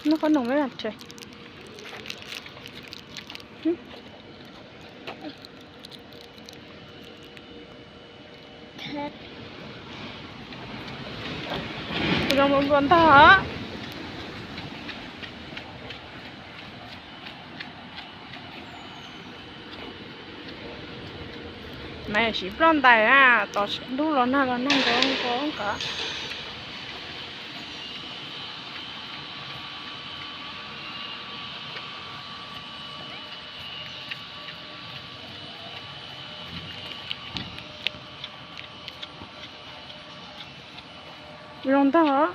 Noj qhob noom me mas rhe. Zoo nplua nplua ntag. Nais siv ploj ntais na, tos ntub los nag los nag nkaus nkaus nkaus. Zoo ntag.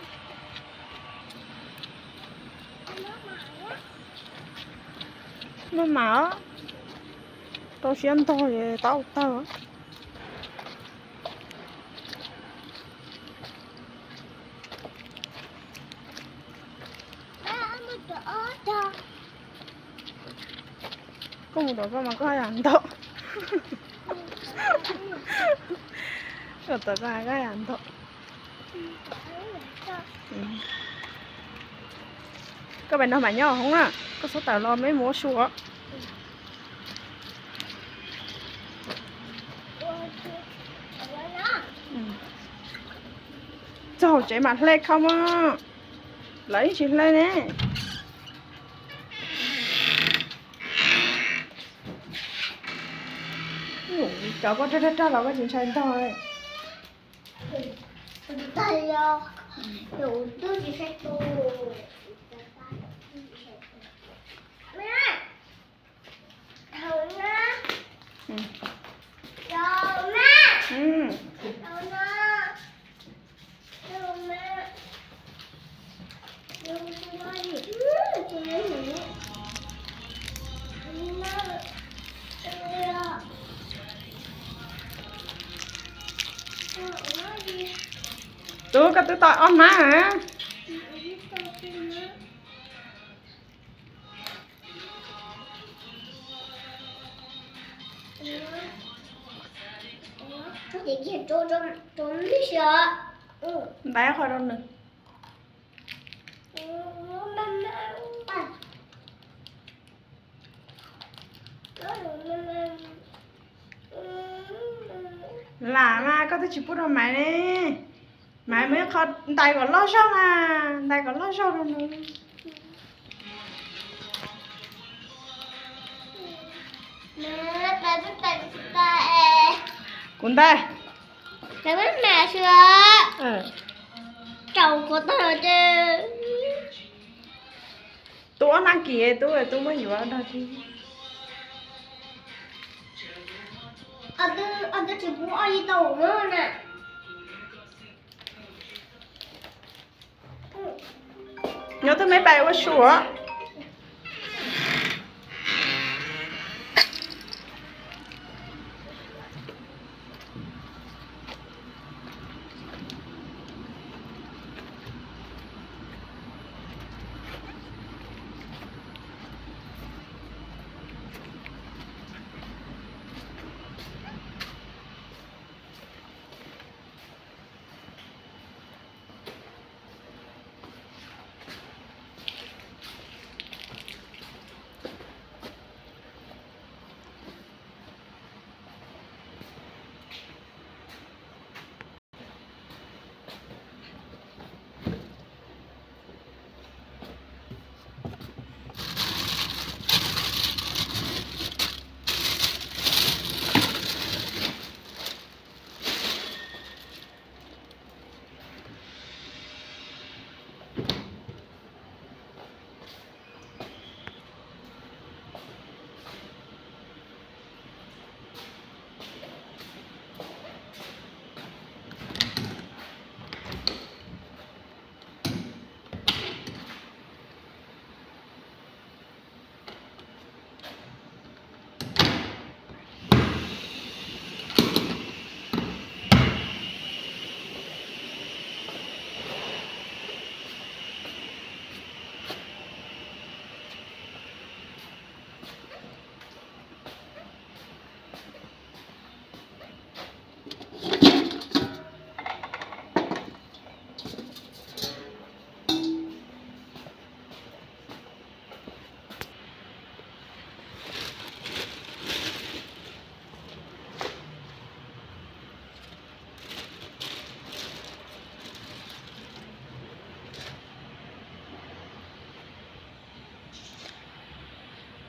Maj mam, rau siab ntog es tau tawg. Koj mus tom koj mas koj haj yam ntau. Koj tom koj haj yam ntau. Koj pais nrog mam nyob hoob na, koj txhob tawm los meb mus ua su os. Txog hauv tsev mas hle kho mog, lawv yeej tsis hle ne. Cov koj rag rag rag los koj tsis ntshai ntog. Tub, koj twb tau ob hnab na. Ntaiv qhov rau nws. Lam mas koj twb tsis pub rau Maiv ne. Maiv muab ib qho ntais kom loj zog na, ntais kom loj zog rau nws. Kuv ntais. Tub ob hnab kis tub, tub muab yuav dog tsi. Nyob twb me pais ua su os.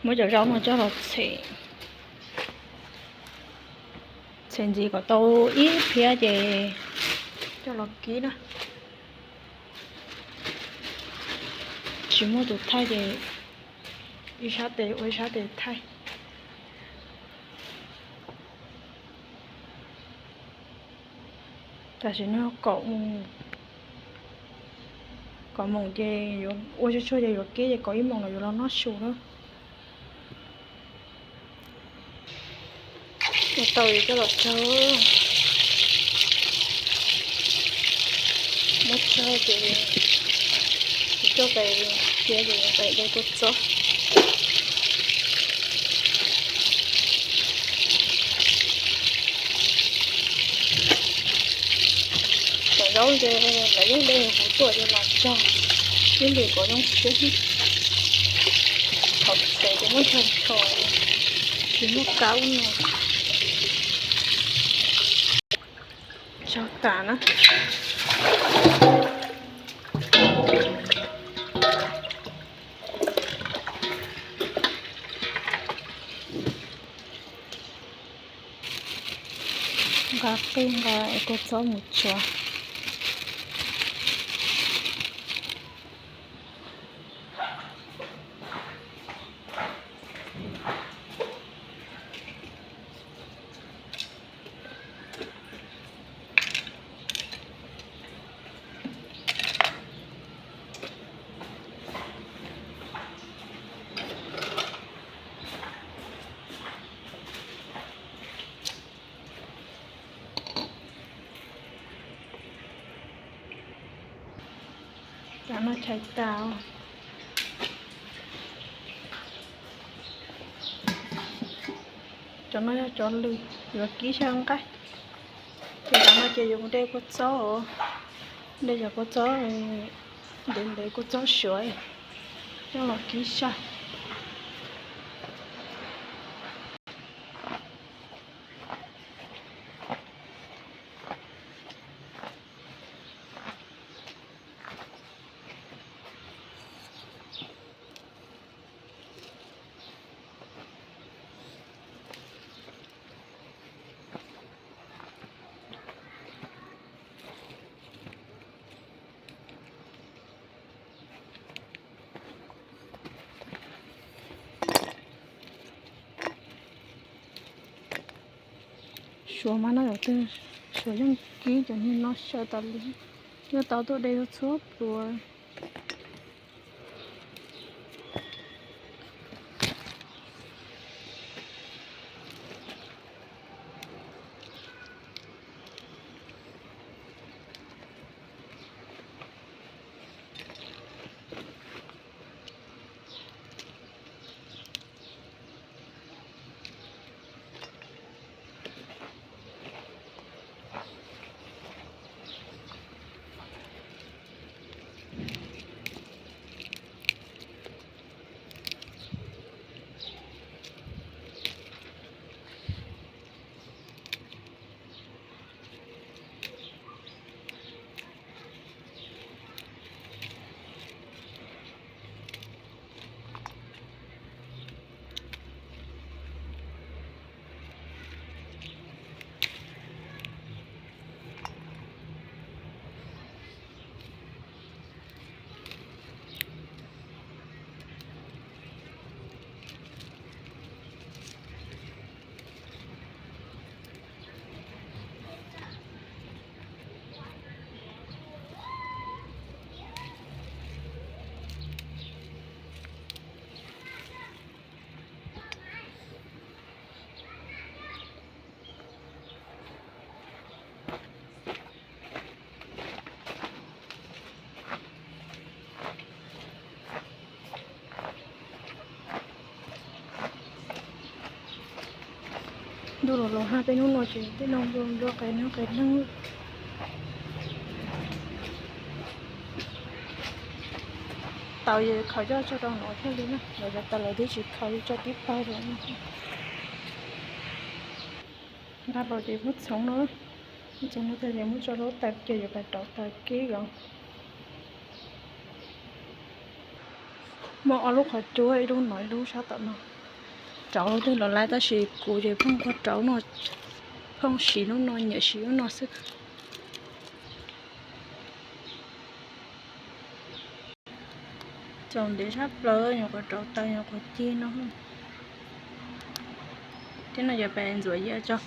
Muab cov zaub no coj los txhem, txhem ntxiv kom tau ib phiab ces coj los kib na. Tsis muaj tus thaij ces ib sab tes ua ib sab tes thaij. Tam sim no kaum moos, kaum moos ces yuav ua tsuag tsuag ces yuav kib ces kaum ib moos los yuav los noj su na. Ua tau coj los tsau, muab tsau ces coj pem cia ces pem de kua txob. Cov zaub ces lawv yeej de huv tuaj ces los tsau, ib lim kom zoo siab. Thaum xav ces muab nrhau nrho, tsis muaj kab ub no. Tsau tas na. Nqa qij nqa kua txob mus tsuav. Cov no chais tas. Cov no yog cov lws yuav kib xyaw nqaij. Ces cov no ces yuav mus de kua txob, de cov kua txob ntev ntev, kua txob suav coj los kib xyaw. Suav mas no yog twg, suav yeej kib cov niag no xyaw tas li, nyob tau tuaj de txhua pluas. Ntuj los los hab, peb hnub no ces tej no nplua nplua qe neeb qe neeb. Taws es khaws coj tso rau no thiaj li na, lawv cov taws lawv twb tsis khaws, tso tib pawg rau. Nqa los ces muab txhoov no, muab txhoov no tag ces muab tso rau taws ces yuav pais rauv taws kib os. Muaj ob lub qhov cub, ib lub no ib lub sab tom no. Rauv twg los lawm tab sis kuv ces pheej ua rauv no, pheej siv lub no, nyiam siv lub no xwb. Txaus ntev tshaj plaws, nyuam qhuav rauv tau nyuam qhuav cig no. Thiab no yog peb ntxuav yam tso.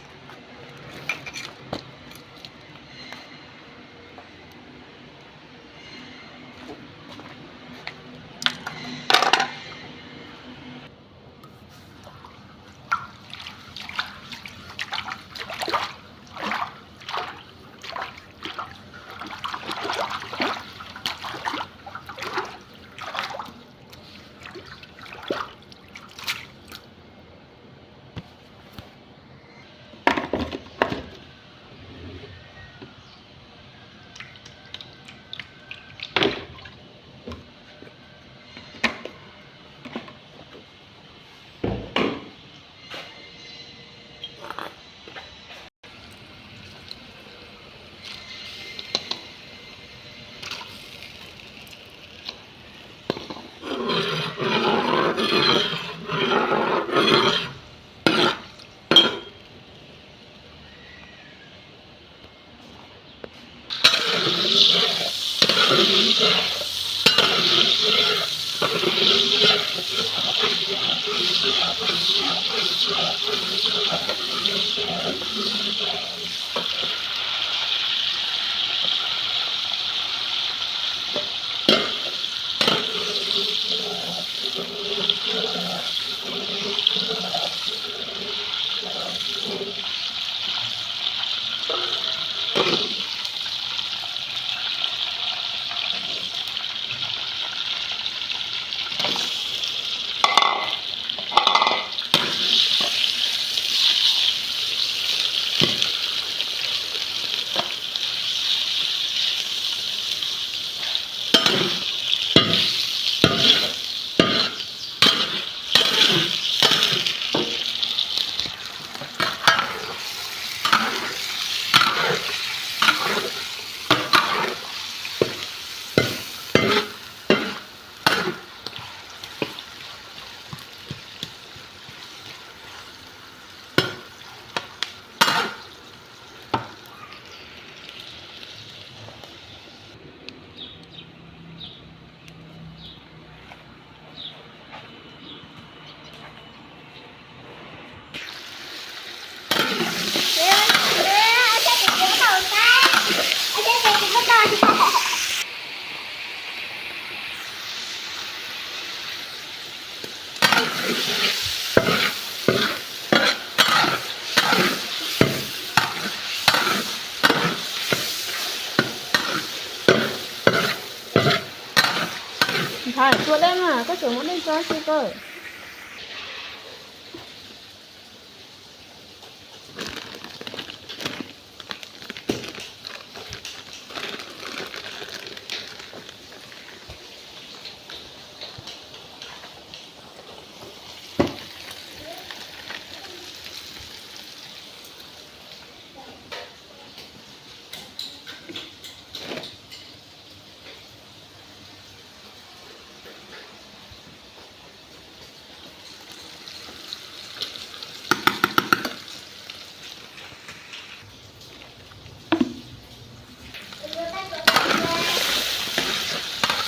Ntxhais, tua dej mas, koj tseem muab dej tso si koj.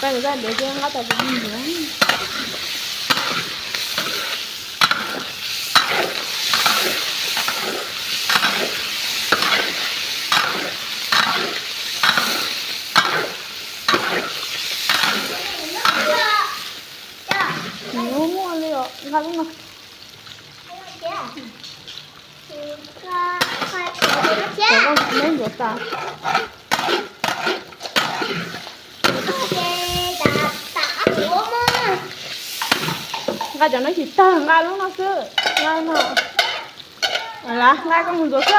Peb nqaij ntiav ces nqa tas tus ntxuav. Nws muaj li os, nqa lub no. Cov koj neb ncuav tas. Nqa cov no tsis tag, nqa lub no xwb. Nqa no. Lav, nqa koj mus ntxuav xwb.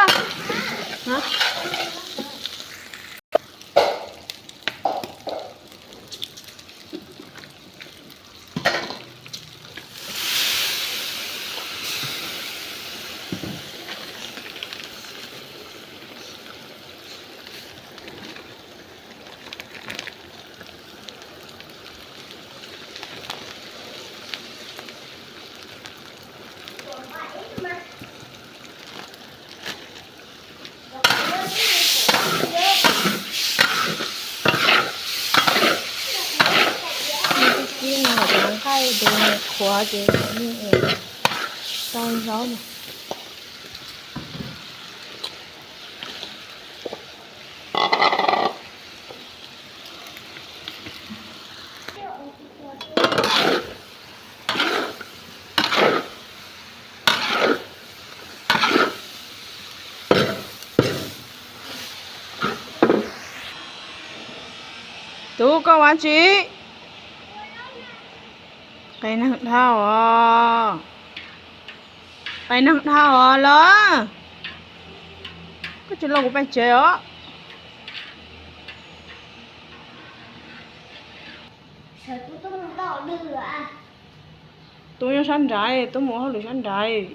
Ces tau zaub no. Tub, koj ua tsi? Qee neeg dhau os. Qee neeg dhau os los. Koj tsis los kuv pais tsev os. Tub nyob sab nrad, tub mus ua hauj lwm sab nrad.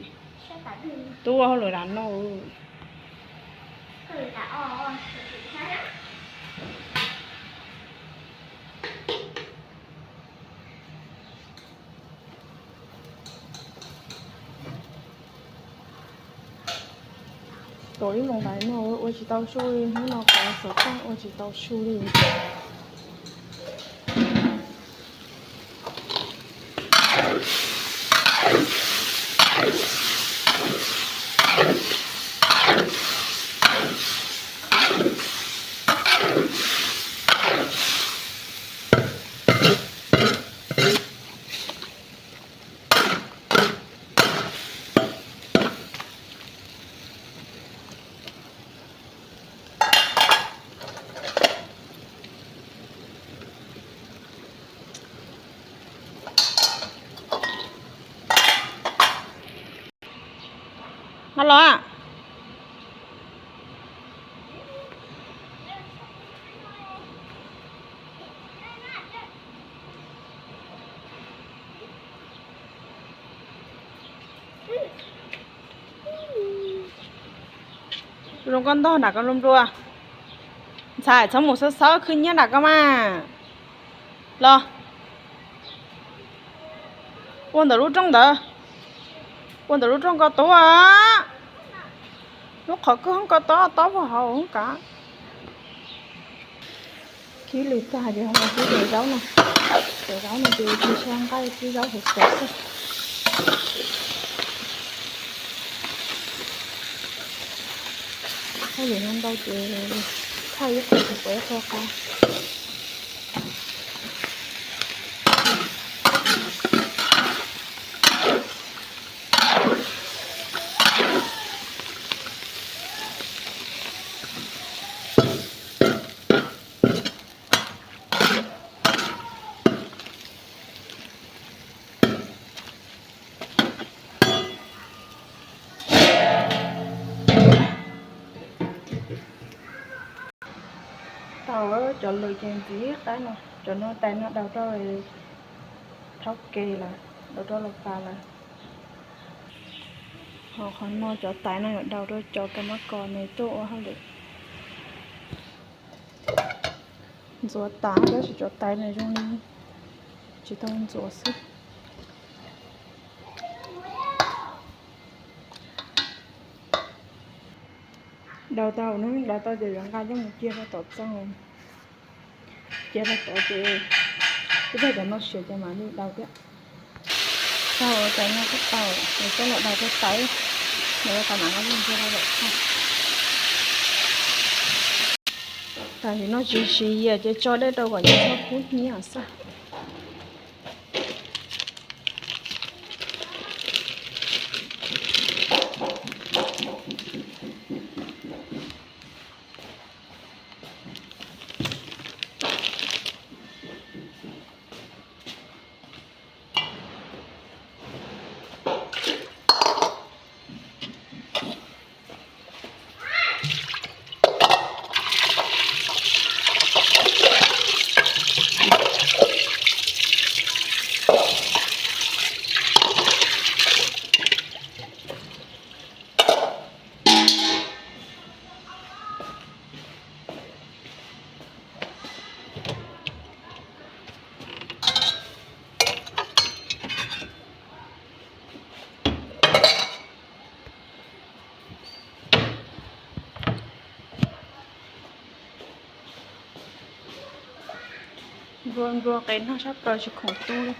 Tub ua hauj lwm nram no. Tuav ib lub ntawd no ua tsis tau su li, hnub no qhov xov tooj ua tsis tau su li. Nqa los. Zoo koj ntog nram ko nplua nplua. Ntxhais, txhob mus xawb xawb khwv nyiab nram ko mas. Los ua ntawm lub rooj ntawd. Ua ntawm lub rooj ko tub. Lub qhov kwj hoob ko tob, tob puag hauv hoob kav. Kib lwm tag ces ho kib cov zaub no. Cov zaub no ces tsis tshua nqaij, kib zaub hauv xov xwb. Hauj lwm no ntau ces thaij ib qho ces pom ib qho qab. Tau cov lwm ces ntxiv qab no, cov no tais no daus rau thaub ke lawm, daus rau los pas lawm. Ho qhov no cov tais no yuav daus rau cov kab mab kos nws tuaj ua hauj lwm. Ntxuav tas tab sis cov tais no zoo li tsis tau ntxuav xwb. Daus tau, daus tau ces yuav nqa coj mus cia rau tom txoog. Cia rau tom ces ib pliag cov no siav ces mam li daus thiab. Tau, tais no twb tau, nws coj los daus rau tawv, nws ua tas mam nqa mus cia rau tom txoog. Tam sim no tsis siv yias ces tso dej rau kom nws txhob kub hnyiab xwb. Nplua nplua qe noj sab plaws tsis khoom tu li.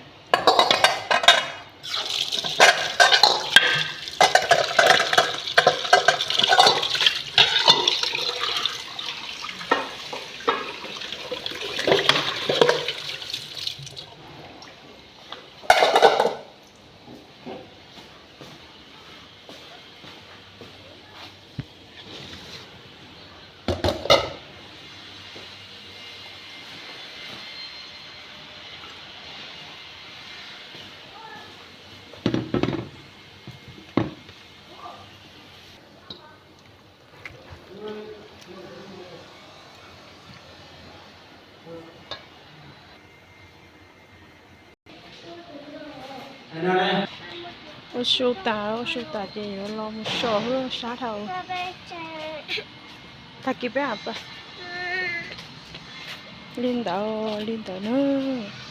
Su tas, su tas ces yuav los mus so sab dhau. Tag kis peb a pa. Li ntawd, li ntawd nawb.